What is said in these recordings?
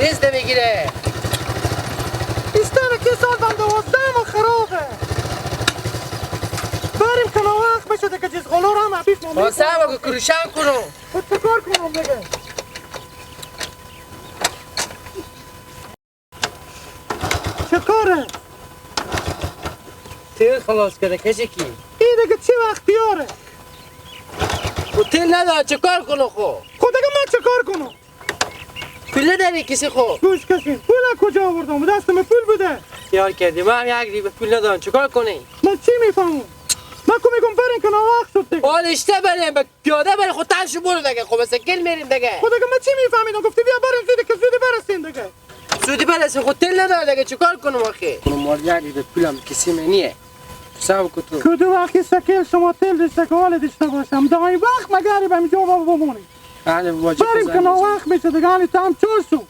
نیست نمیگیره. ایستانه که سال بند 12 ما خرابه. بریم که وقت بشه دیگه چیز غلور هم عبیف ما میکنم. سبا که کروشن کنم. خود چه کار کنم دیگه؟ چه کاره؟ تیل خلاص کرده کسی کی؟ این دیگه چه وقت بیاره؟ خود تیل نداره چه کار کنم خو؟ خود دیگه من چه کار کنم؟ پول نداری کسی خو؟ گوش کسی پول کجا آوردم؟ دستم پول بوده. خیال کردی من هم یک ریبه پول ندارم چیکار کنی؟ من چی میفهمم؟ من کو میگم بریم که وقت شد دیگه. حال اشته بریم به پیاده بریم خود تنشو برو دیگه خب سکل میریم دیگه. خود دیگه من چی میفهمیدم؟ گفتی بیا بریم زودی که زودی برسیم دیگه. زودی برسیم خود تل نداره دیگه چیکار کنم آخه؟ کنم مال یک ریبه پولم کسی منیه. حساب کو تو. کدو وقتی سکل شما تل داشته که حال داشته باشم دای وقت مگر به اینجا بمونیم. بله واجب بریم که وقت میشه دیگه حالی تام چورسو.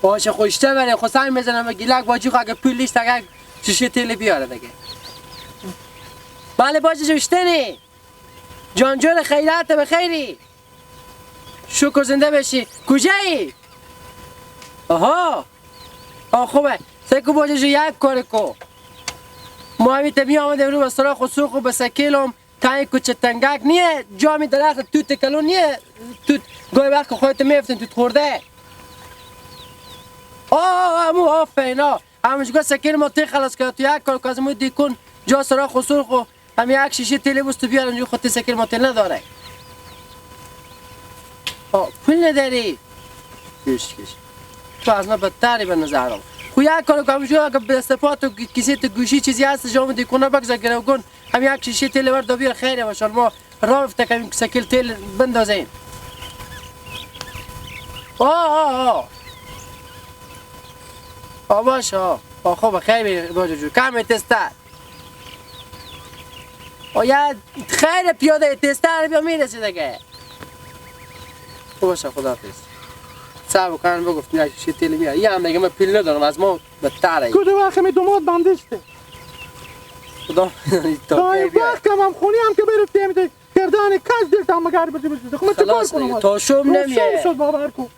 باشه خوشته بره خو سنگ میزنم به گیلک باجی خو اگه پول نیست اگه شیشه تل بیاره دیگه. بله باجی جوشتنی جان جان خیرات به خیری شکر زنده بشی. کجایی؟ آها آه خوبه سکو باجی جو یک کار کو ما همی تبی آمده رو به سراخ و سوخ و به سکیلم تنگ کوچه تنگک نیه جامی درخت توت کلون نیه توت گاهی وقت خودت میفتن توت خورده. آه همو آفرین همونجا سکیل ما تی خلاص کرد تو یک کار که از مو دیکن جا سراخ و سرخ و هم یک شیشه تیل بوست بیارن جو خود سکیل ما تیل نداره. آه پول نداری؟ کش کش تو از ما بدتری به نظرم. خو یک کار که همونجا اگه به دست تو کیسه تو گوشی چیزی هست جام دیکن بگذار گرو کن هم یک شیشه تیل ورد بیار خیره باشه ما راه افته که سکیل تیل بندازیم. آه آه آه آه باشه آه خب خیلی باشه جو کم تستر آیا خیر پیاده تستر بیا میرسی دیگه. خب باشه خداحافظ. صبر کن بگفت یک شیشه تیل میاد یه هم دیگه من پول ندارم از ما بدتره. کدو وقت می دومات بندشته خدا تا وقت هم خونی هم که برفتیم گردن کج دلتم مگر بچه بچه خب من چه کار کنم تا شم نمیه شد باور کن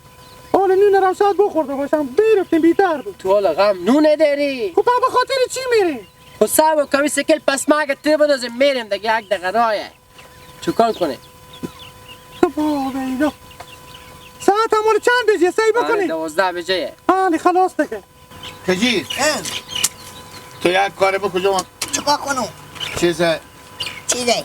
حال نون رم شاید بخورده باشم برفتیم بیتر بود. تو حال غم نونه داری خب به خاطر چی میریم؟ خب صبر کمی سکل پس ما اگه تیر بندازیم میریم دیگه یک دقیقه راهه چیکار کنیم؟ بابا اینا ساعت هم چند بجه سعی بکنی؟ 12 بجه. آنی خلاص دیگه. کجی؟ تو یک کار بکن جوان. چیکار کنم؟ چیزه چیزه؟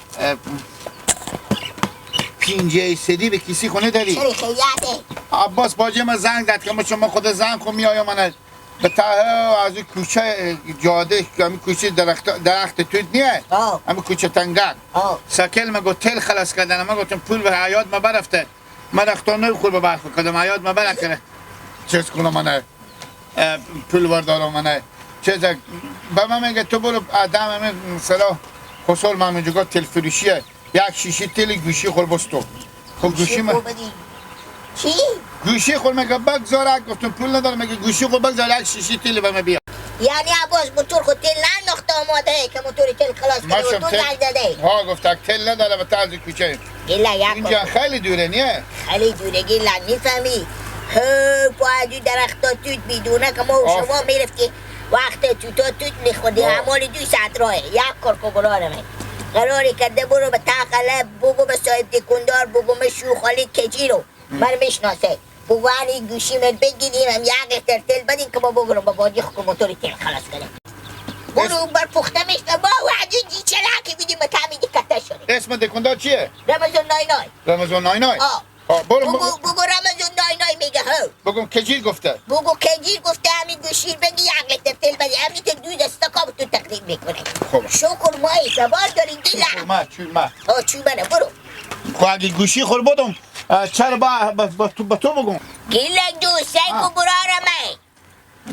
پینجه سدی به کسی خونه داری؟ چرا خیاطه؟ عباس باجی من زنگ زد که شما خود زنگ کن میایم من به ته از این کوچه جاده که همین کوچه درخت توت نیه همین کوچه تنگک سکل من گفت تل خلاص کردن من گفتم پول به حیات ما برفته من رختان نمیخور به برف کردم حیات ما برکره چیز کنم من پول بردارم من چیز به من میگه تو برو آدم همین مثلا خسول من اینجا تل فروشیه یک شیشه تل گوشی خور بستو. خب گوشی من چی؟ گوشی خور میگه بگذار گفتم پول ندارم میگه گوشی خور بگذار یک شیشه تل به من بیا. یعنی عباس موتور خود تل ننداخته آماده که موتور تل خلاص کنه و تو زنگ زده. ها گفت تل نداره به طرز کوچه گیلا یک اینجا خیلی دوره نیه؟ خیلی دوره گیلا میفهمی؟ ها باید درختا توت بیدونه که ما و شما میرفتیم وقت توتا توت میخوردیم همالی 2 ساعت راهه. یک کار که قراره من قراری کرده برو به تقله بگو به صاحب دکاندار بگو من شوخالی کجی رو من میشناسه بگو هنی گوشی من بگیریم هم یک اختر تل بدین که ما بگرم با باجی خود موتوری تل خلاص کنیم. برو بر پخته میشنه با وعدی چلاکی بیدیم تعمیدی کته شده. اسم دکاندار چیه؟ رمزون نای نای. رمزون نای نای؟ آه برو بگو رمزون نای نای میگه ها. بگم کجیر گفته؟ بگو کجیر گفته همین گوشی بگی یک لیتر تل بدی همین تو دو دستا کاب تو تقدیم میکنه. خب شکر ما اعتبار داریم دیلا. ما چون ما آه چون منه برو. خب اگه گوشی خور بدم چرا با تو بگم؟ گیلک جو سیکو برارمه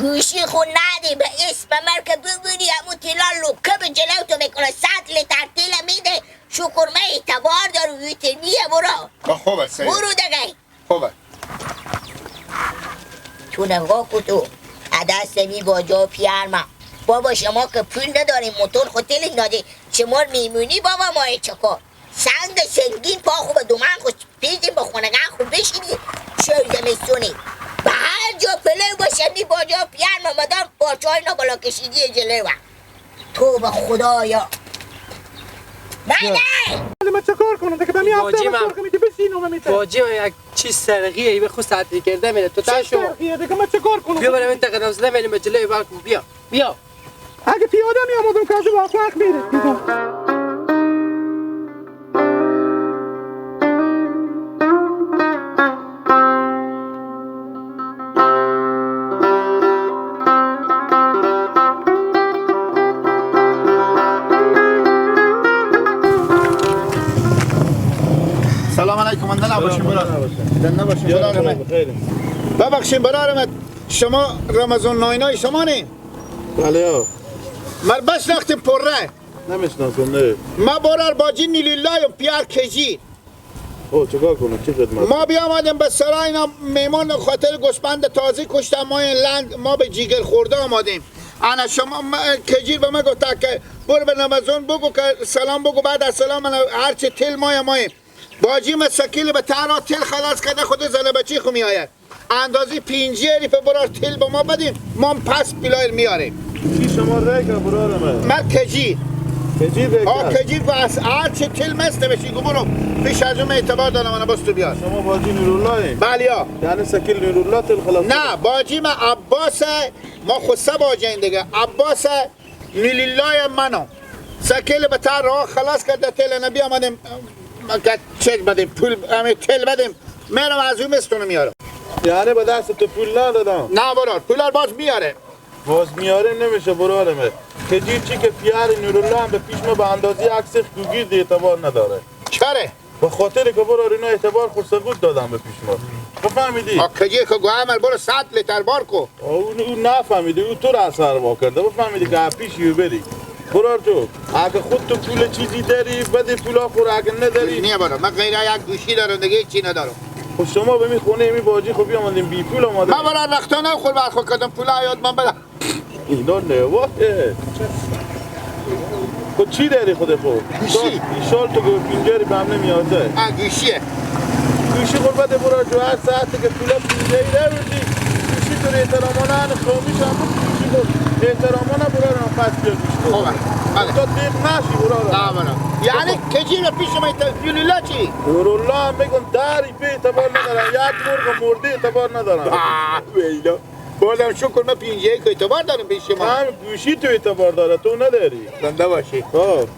گوشی خود ندی به اسم مرکه ببینی همون تیلا لوکه به جلو تو میکنه 100 لیتر تیل میده شکر من اعتبار دارو ویتنیه برو خوبه سید برو دیگه خوبه تو نگاه کن تو عدست می باجا پیرمم بابا شما که پول نداریم موتور خود تیل نادی شما میمونی بابا مای چکار سنگ سنگین پا خوب دومن خود پیزیم با خونگان خوب بشینی شو زمستونی به هر جا پلو باشه می باجا پیرمم مدام پارچه های بالا کشیدی جلو تو به خدایا نه نه من چه کار کنم دیگه به می هفته من میتی بشینم میته باجی من یک چیز سرقیه ای به خود ساعتی کرده میره تو تا شو دیگه من چه کار کنم بیا برم این تقدم زده میریم به جلوی بالکن بیا بیا اگه پیاده می آمدم که از واقع میره. سلام علیکم زنده باشین برادرم. ببخشین برادرم شما رمضان ناینای شما نیم؟ بله من بشناختیم پره نمیشناسم نه ما برار باجی نیلیلایم پیار کجی او چیکار کنم چه خدمت ما بیامدیم به سرای اینا میمان خاطر گوسفند تازه کشتم ما این لند ما به جیگر خورده آمدیم انا شما کجیر به من گفت که برو به رمضان بگو که سلام بگو بعد از سلام من هرچی تل مایم باجی ما سکیل به تنها تل خلاص کرده خود زنه بچی خو میآید اندازه 5 ریپ برار تل به ما بدیم ما پس بیلایر میاریم کی شما رای که برار من من کجی کجی رای آ کجی بس هر چه تل مست بشی گو برو پیش از اون اعتبار دارم من باز تو بیار شما باجی نورالله بله ها یعنی سکیل نورالله تل خلاص نه باجی ما عباس ما خود باجی این دیگه عباس نیلیلای منو سکیل به تر راه خلاص کرده تل نبی آمدیم که چک بدیم پول همه تل بدیم میرم از اون مستونو میارم یعنی به دست تو پول ندادم نه برار پولار باز میاره باز میاره نمیشه برارمه کجی چی که پیار نورالله هم به پیش ما به اندازه عکس گوگیر اعتبار نداره چرا؟ به خاطر که برار اینا اعتبار خود سقوط دادم به پیش ما بفهمیدی؟ کجی که گو عمل برو 100 لیتر بار کو اون نفهمیدی او تو را اثر با کرده بفهمیدی که پیش یو بری برار تو اگه خود تو پول چیزی داری بده پولا خور اگه نداری نه برار من غیر یک گوشی دارم دیگه چی ندارم خب شما به می خونه می باجی خب بیامدیم بی پول آمدیم من برار وقتا نه خور برخور کردم پول یاد من بده اینا نواه خود چی داری خود خود گوشی ایشال تو گفت پینجری به هم نمیازه گوشیه گوشی خور بده برار جو هر ساعتی که پولا پینجری نبودی گوشی تو احترامانه خامیش هم بود گوشی خود احترامانه برار هم پس بیا گوشی خوبه بله تا دیق نشی برار نه برار یعنی کجی رو پیش ما نورالله چی؟ نورالله هم میگم دری به اعتبار ندارم یک مرغ مرده اعتبار ندارم ویلا بازم شکر من 51 اعتبار دارم پیش ما هم گوشی تو اعتبار داره تو نداری زنده باشی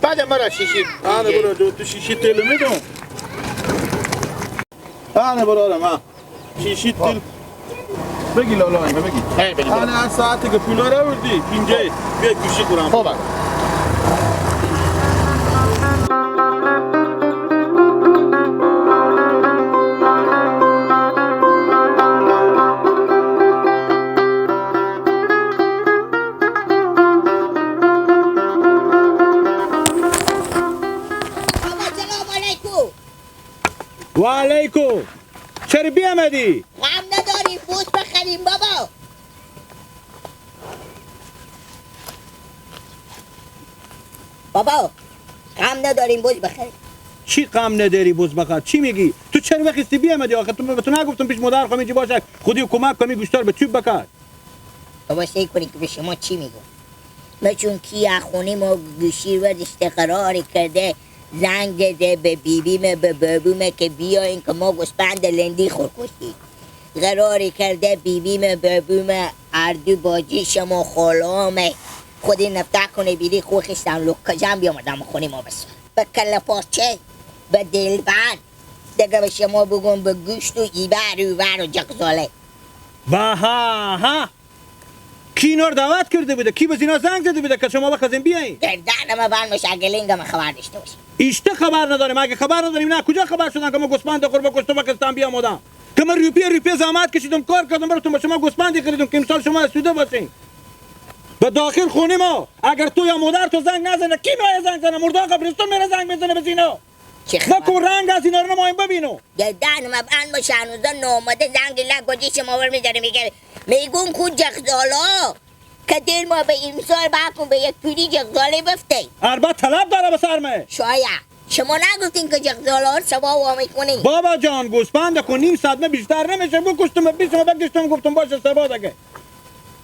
بعد مرا شیشی آره برو جو تو شیشی تل میدم آره برو ما شیشی تل بگی لالا اینو بگی آره هر ساعتی که پولا رو بردی پینجه بیا گوشی خورم خب و علیکم چرا بیامدی؟ غم نداریم بوس بخریم بابا بابا غم نداریم بوس بخریم چی غم نداری بوس بخر؟ چی میگی؟ تو چرا وقتی بیامدی آخه تو به تو نگفتم پیش مادر خواهم اینجا باشه خودی کمک کنی گوشتار به چوب بکر بابا سعی کنی که به شما چی میگم ما چون کی از خونه ما گوشی وردشته قرار کرده زنگ زده به بیبیمه به بابومه که بیاین که ما گوسفند لندی خور کشتیم قراری کرده بیبیمه بابومه اردو باجی شما خالامه خودی نفته کنه بیری خوخشتم لکه جمع بیامدم خونه ما بس به کله پارچه به دلبند دیگه به شما بگم به گوشت و ایبر و ور و جغزاله ها ها کی اینا رو دعوت کرده بوده؟ کی به اینا زنگ زده بوده که شما بخواستین بیاین؟ گردن ما بر مشغلینگ ما خبر داشته باشیم. ایشته خبر نداریم. اگه خبر نداریم نه کجا خبر شدن که ما گوسفند قربا کشتم و بیامدم که من روپیه روپیه زحمت کشیدم کار کردم براتون با شما گوسفندی خریدم که امسال شما اسوده باشین. به داخل خونه ما اگر تو یا مادر تو زنگ نزنه کی میاد زنگ زنه؟ مردا قبرستون میره زنگ میزنه به اینا. نکو رنگ از اینا رو نمایم ببینو. گردن ما بند باشه هنوزا نامده زنگ لگ شما بر میذاره میگه میگم کو جغزالا که دل ما به امسال بکن به یک پیری جغزاله بفته. اربع طلب داره به سرمه. شاید شما نگفتین که جغزالا رو سبا وا میکنی؟ بابا جان گوسفند کو نیم صدمه بیشتر نمیشه بکشتم بیشم بکشتم گفتم باشه سبا دیگه.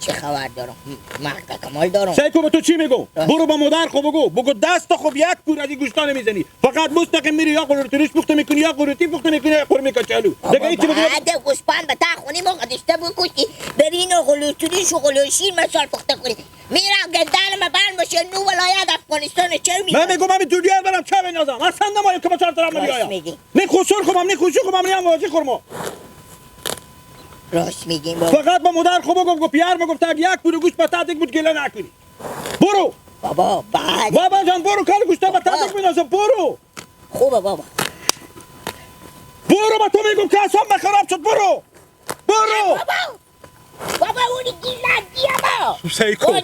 چه خبر دارم؟ مرد کمال دارم. سیکو به تو چی میگو؟ برو با مادر خو بگو بگو دست خو یک پور از این گوشتا نمیزنی، فقط مستقیم میری یا قروتریش پخته میکنی یا قروتی پخته میکنی یا قرمه کچالو. دیگه هیچ بگو. بعد گوسفند به تا خونی ما قدشته بکشی برین و قروتریش و قلوشیر مثال پخته کنی. میرم گردن ما بند باشه نو ولایت افغانستان چه میگم؟ من میگم همین دنیا برم چه بنازم اصلا نمایم که با چهار طرف بیایم. نه خسور خمم نه خوشو خمم نه واجی خرما. راست میگیم بابا. فقط با مادر خو بگم گفت پیار ما گفت یک پور گوشت به تادک بود گله نکنی. برو بابا. بعد بابا جان برو کار گوشت به تادک میندازم. برو خوبه بابا. برو با تو میگم که اصلا خراب شد. برو برو بابا. بابا اونی گیلک بابا. سیکو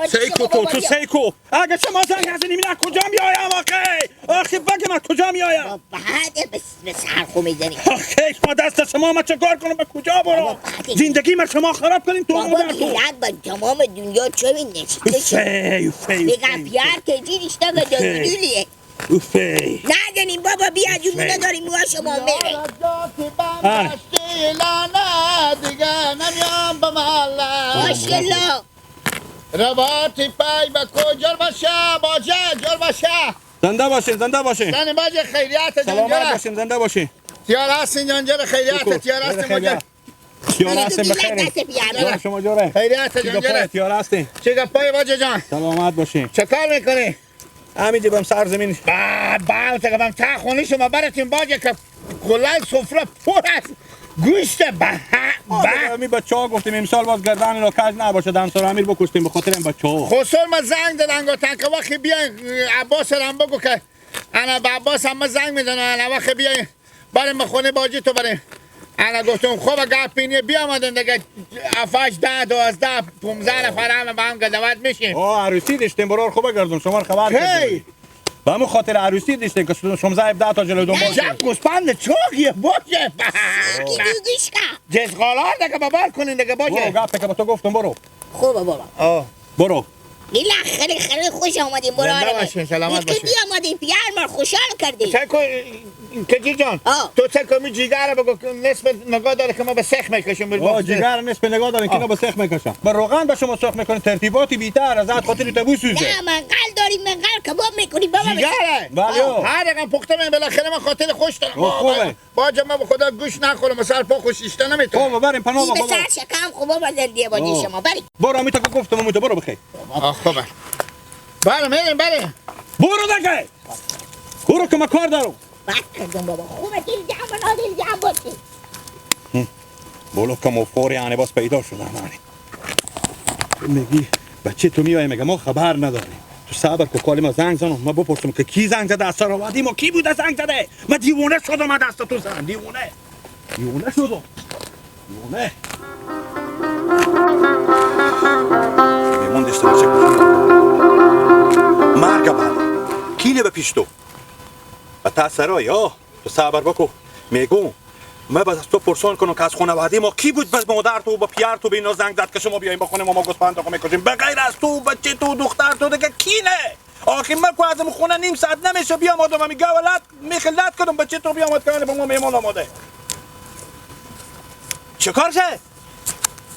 سیکو تو سیکو اگه شما زنگ نزنی من کجا میایم آخه؟ آخه بگم من کجا میایم؟ بعد به سر خو میزنی. آخه ما دست شما ما چه کار کنم؟ به کجا برم؟ زندگی ما شما خراب کنین تو بابا گیلک با تمام دنیا چه نشسته میگم پیار که جی رشته که دلیلیه. اوفه نداریم بابا بیا جون نداریم موها شما میره. دیگه نمیام به محله. ماشاءالله رواتی پای به کجا باشه باجه جور باشه. زنده باشین زنده باشین. زنده باشه خیریت سلامت باشین زنده باشین. تیار هستین جانجر خیریت تیار هستین باجه. تیار هستین بخیر. شما جوره خیریت جانجر تیار هستین. چه گپای باجه جان؟ سلامت باشین. چه کار میکنی؟ همینجا بم سرزمین با با تا خونه شما براتون باجه که کلا سفره پر است گوشت به به می بچه‌ها گفتیم امسال باز گردن اینا کج نباشه دمسار امیر بکشتیم به خاطر این بچه‌ها. خسر ما زنگ دادن گفتن که وقتی بیاین عباس رم بگو که انا به عباس هم زنگ میزنن انا وقتی بیاین بریم خونه باجی تو بریم. انا گفتم خب گپینی بیامدن دیگه 7 10 12 15 نفر هم با هم گدوت میشیم. آه عروسی داشتیم برار خوبه گردم شما خبر کردیم. به همون خاطر عروسی داشتیم که 16 17 تا جلو دنبال شب گوسفند چاقیه باشه. جزغالا دیگه بابار کنین دیگه باشه. برو گپه که با تو گفتم برو. خوبه بابا. برو. لیلا خیلی خیلی خوش آمدیم برو. باشین سلامت باشین. کی آمدیم پیار ما خوشحال کردیم. کجی جان تو چه کمی جیگر بگو نصف نگاه داره که ما به سخ میکشیم. آه جیگر نصف نگاه داره که ما به سخ میکشم. به روغن به شما سرخ میکنه ترتیباتی بیتر از خاطر تو سوزه. نه منقل داریم منقل کباب میکنیم بابا. جیگره بله هر رقم پخته من بالاخره من خاطر خوش دارم. خوبه باجا ما به خدا گوش نخورم سر پا خوشیشته نمیتونم. خوبه بریم پناه بابا. سر شکم خوبه با زندگی باجی شما بریم. برو امیتا که گفتم امیتا برو بخیر. خوبه بریم بریم بریم. برو دیگه برو که ما کار دارم. بد کردم بابا. خوبه دل جمع نادل جمع باشی. بولو که مفخور یعنی باز پیدا شدم یعنی میگی بچه تو میای میگه ما خبر نداریم. تو صبر کو کالی ما زنگ زنم ما بپرسم که کی زنگ زده از سراوادی ما کی بوده زنگ زده. ما دیوونه شدم از دست تو زن دیوونه دیوونه شدم دیوونه. میمون داشته باشه مرگ بعد کینه به پیش تو به تاثرای ها تو صبر بکو میگم من باز از تو پرسان کنم که از خانواده ما کی بود بس مادر تو با پیار تو به اینا زنگ زد که شما بیاین با خونه ما گوسفند آقا میکشیم به غیر از تو بچه تو دختر تو دیگه کی نه؟ آخه من که از خونه نیم ساعت نمیشه بیام آدم میگه ولد میخلت کردم بچه تو بیامد که با ما مهمان آماده. چه کار شه؟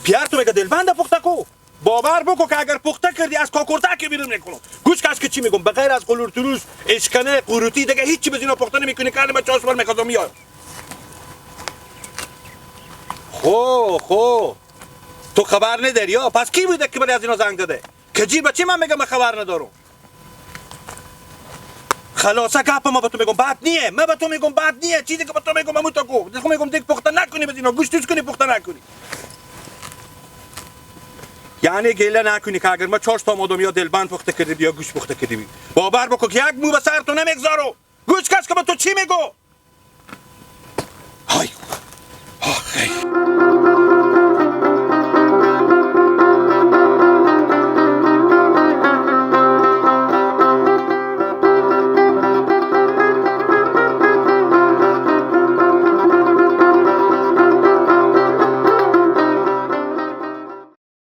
پیار تو میگه دلبند پخته کو باور بکو که اگر پخته کردی از کاکورته که بیرون میکنم. گوش کش که چی میگم به غیر از قلورتروش اشکنه قروتی دیگه هیچی به اینا پخته نمیکنی که من چاشمار میخوام میاد. خو خو تو خبر نداری یا پس کی بوده که برای از اینا زنگ داده؟ کجی بچه من میگم من خبر ندارم. خلاصه گپ ما به تو میگم بد نیه. من به تو میگم بد نیه. چیزی که به تو میگم همون تو کو. دیگه میگم دیگه پخته نکنی به اینا گوشتش کنی پخته نکنی. یعنی گله نکنی که اگر ما چاش تا مادم یا دلبند پخته کردی یا گوش پخته کردی، باور بکن که یک مو به سر تو نمیگذارو. گوش کش که به تو چی میگو.